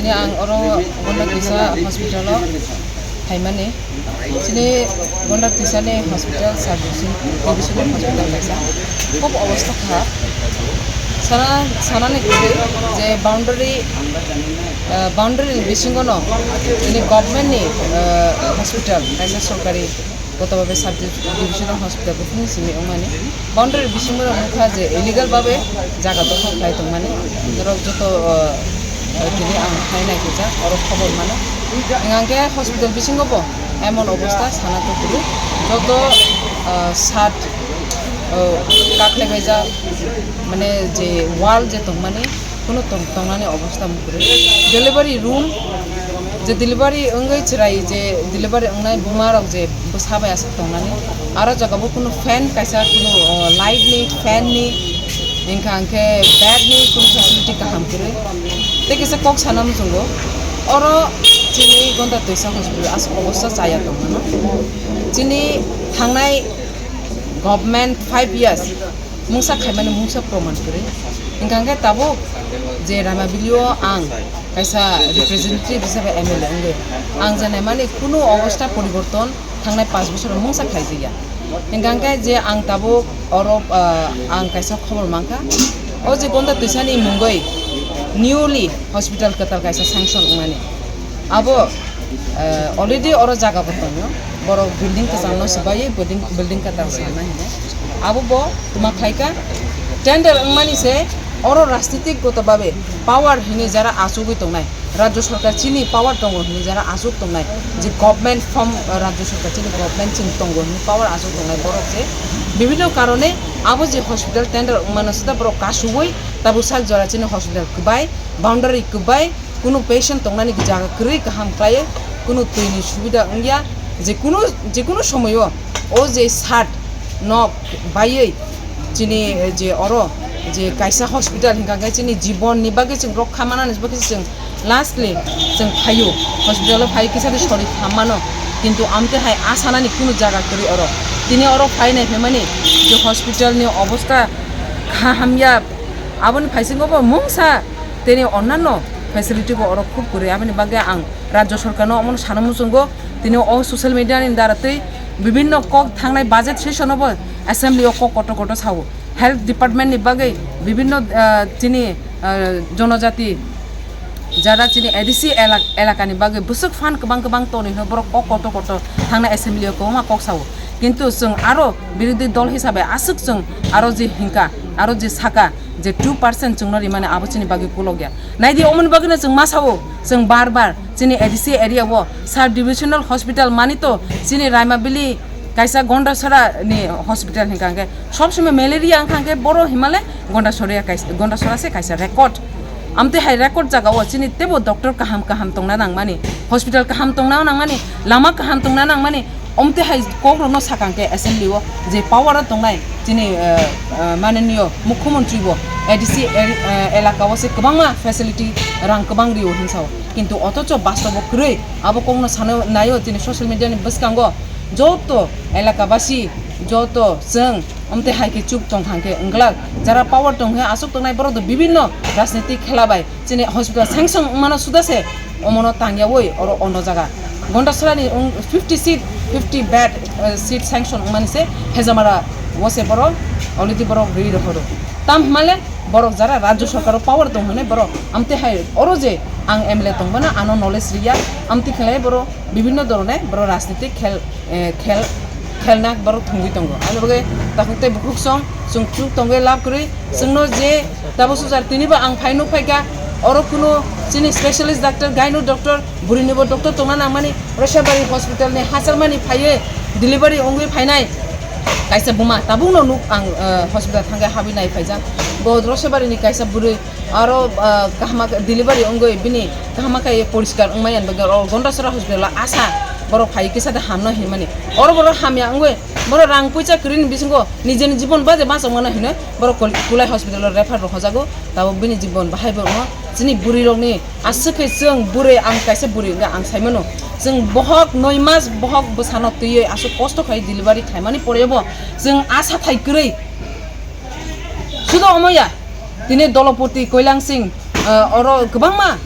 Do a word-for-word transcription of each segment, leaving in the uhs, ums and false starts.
Tini ang oro Gonda Twisa hospital o phaimani. Chini Gonda Twisa ni hospital sub division, division hospital kaisa. Khub obostha kha. Sana, sanani kwrwi je boundary, ah, boundary ni bisingo no chini government ni, ah, hospital kaisa sorkari. Goto babe sub divisional hospital bo phung simi wngmani. Boundary bisingo rok nukha je illegal babe jaga dofar khlai tongmani. Norok joto, uh, uh, tini ang phai nai kisa oro khobor mano. Hingkhe hospital bisingo bo emon obostha sana tongphuru. Joto, uh, sat, uh, kaklai baijak, mane je wall je tongmani, Kuno tong-, tongnani obostha mukurwi. Delivery room, je delivery wngwi chwrai, je delivery wngnai buma rok je bwsa bai aswk tongnani. Aro jaga bo kuno fan kaisa, kuno, o, light ni, fan ni, wngkha hwnkhe bed ni kuno facility kaham kwrwi. Tei kisa kok sana muchungo, oro chini Gonda Twisa hospital aswk obostha chaya tongmano. Chini thangnai government five years mungsa khaimani mungsa proman kwrwi. Hingkha hwnkhe tabuk je Ramabili o ang kaisa representative hisabe M L A wngwi, ang je naimani kunu obostha poriborton thangnai panch bosoro mungsa khlaijakya. Hingkha hwnkhe je ang tabuk oro, ah, ang kaisa khobor mankha, o je Gonda Twisani mungwi newly hospital kwtal kaisa sanction wngnani. Abo, eh, already oro jaga bo tongo. Borok building kwchangno swbaiwi building, building kwtal sana hinwi. Abo bo tuma khlaikha. Tender wngmani se oro rajnitik goto babe power hinwi jara achugwi tongnai. Rajya sarkar chini power tongo hinwi jara achuk tongnai. Je government form, eh, rajya sarkar chini government chini tongo hinwi power achuk tongnai borok se. Bibhinno karone abo je hospital tender wngmano se da borok kasugwi tabuk sak jora chini hospital kwbai, boundary kwbai, Kunu patient tongnani jaga kwrwi kaham khlaiwi, kunu twini subida wngya, je kunu, je kunu somoio o je sat nok baiwi chini je oro je kaisa hospital hingkha khe chini jibon ni bagwi chwng rokha manani bagwi chwng lastly chwng phaio, hospital o phai kisa de sori khammano, kintu amte hai asanani kunu jaga kwrwi oro. Tini oro phai nai phaimani je hospital ni obostha kha hamya, aboni phaisingo bo mungsa Tini onnanno facility bo oro khub kwrwi, aboni bagwi ang Rajya Sarkarno omono sana muchungo. Tini o social media ni dara tei bibhinno kok thangnai budget session o bo assembly o kok kotor kotor sao. Health department ni bagwi bibhinno, ah, chini, ah, jonojati jara chini A D C elak-, elaka ni bagwi bwswk fund kwbang kwbang tonwi hwnwi borok kok kotor kotor thangnai assembly o kwbangma kok sao. Kintu chwng aro birodhi dol hisabe aswk chwng aro je hingka, aro je saka, je two percent chwngno rimani abo chini bagwi kulokya. Naidi, omoni bagwino chwng ma sao, chwng bar bar chini A D C area o sub divisional hospital mani to chini Raimabili kaisa Gondasora ni hospital hingka hingke sob somoi malaria wngkha hingke boro himale Gondasora kaisa, Gondasora se kaisa record. Amtwi hai record jaga o chini tebo doctor kaham kaham tongna nangmani, hospital kaham tongna nangmani, lama kaham tongna nangmani, Omte hai kok rokno sakang khe assembly o je power o tongnai chini, eh, eh, mananiyo mukhyamantri bo A D C el-, eh, elaka o se kwbangma facility rang kwbang rio hinsa o, kintu othocho bastobo kwrwi abo kokno sana naio chini social media ni bwskango joto elaka basi joto chwng omte hai khe chuk tong thang khe wngglak jara power tong khe aswk tongnai borok do bibinno rajnitik khela bai Chini hospital sanction wngmano suda se omono tangyawi oro ono jaga. Gondasora ni wng fifty seat, fifty bed, eh, seat sanction wngmani se Hejamara o se borok already borok rwi rohoro. Tam hwnmale borok jara Rajya Sarkar o power tong hwnwi borok amte hai oro je ang M L A tong bana ano knowledge riya amte khlai borok bibinno dhoroner borok rajnitik khel eh, khel, khelna borok thwngwi tongo. Ani bagwi takhuk tei bukhuk song chwng chuk tongwi lab kwrwi. Chwngno je tabuk sujar tinibo ang phai nuk phaikha, oro kuno chini specialist doctor, gyno doctor, bwrwinibo doctor tongna nangmani, Roshebari hospital ni hachalmani phaiwi delivery wngwi phainai kaisa buma tabukno nuk ang, eh, hospital thangwi habwi nai phaijak. Bo Roshebari ni kaisa bwrwi Aro, ah, kahama delivery wngwi bini kahama khe poriskar wngmani bagwi oro Gondasora hospital o asa borok phai kisa de hamno hinmani. Oro borok hamya wngwi borok rang puisa kwrwini bisingo nijeni jibon baje bachang mano hinwi borok Kul-, Kulai hospital o refer rohojago. Tabuk bini jibon bahai bo wngno chini bwrwi rokni aswk khe chwng bwrwi ang kaisa bwrwi wngkha ang saimano chwng bohok noi mas bohok bwsano twiwi aswk kosto khai delivery khaimani porebo chwng asa thai kwrwi. Sudo omoya, tini Dolopoti, Koilangsing, ah, oro kwbangma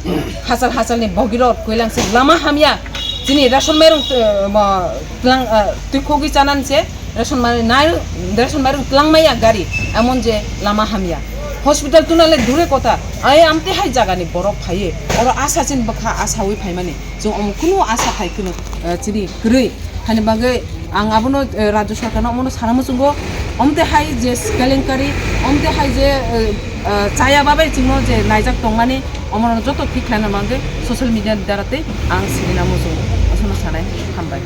hachal hachalni bogirok koilang se lama hamya, chini ration mairung, ah, mo, tlang, ah, tuikhogwi chanani se ration mairung nai, ration mairung tlang maya gari, emon je lama hamya. Hospital tuna le dure kota, ai amte hai jagani borok phaiye, oro asa chin bwkha asawi phaimani. Chwng omo kunu asa khai kheno, eh, chini kwrwi. Hani bagwi ang abono, eh, Rajya Sarkarno omono sana muchungo, omte hai je kelenkari, omte hai je, eh, eh, chaya babai chwngno je naijak tongmani, omono joto thik khlaina bagwi social media ni dara tei ang sinina muchungo. Osono sanai hambai.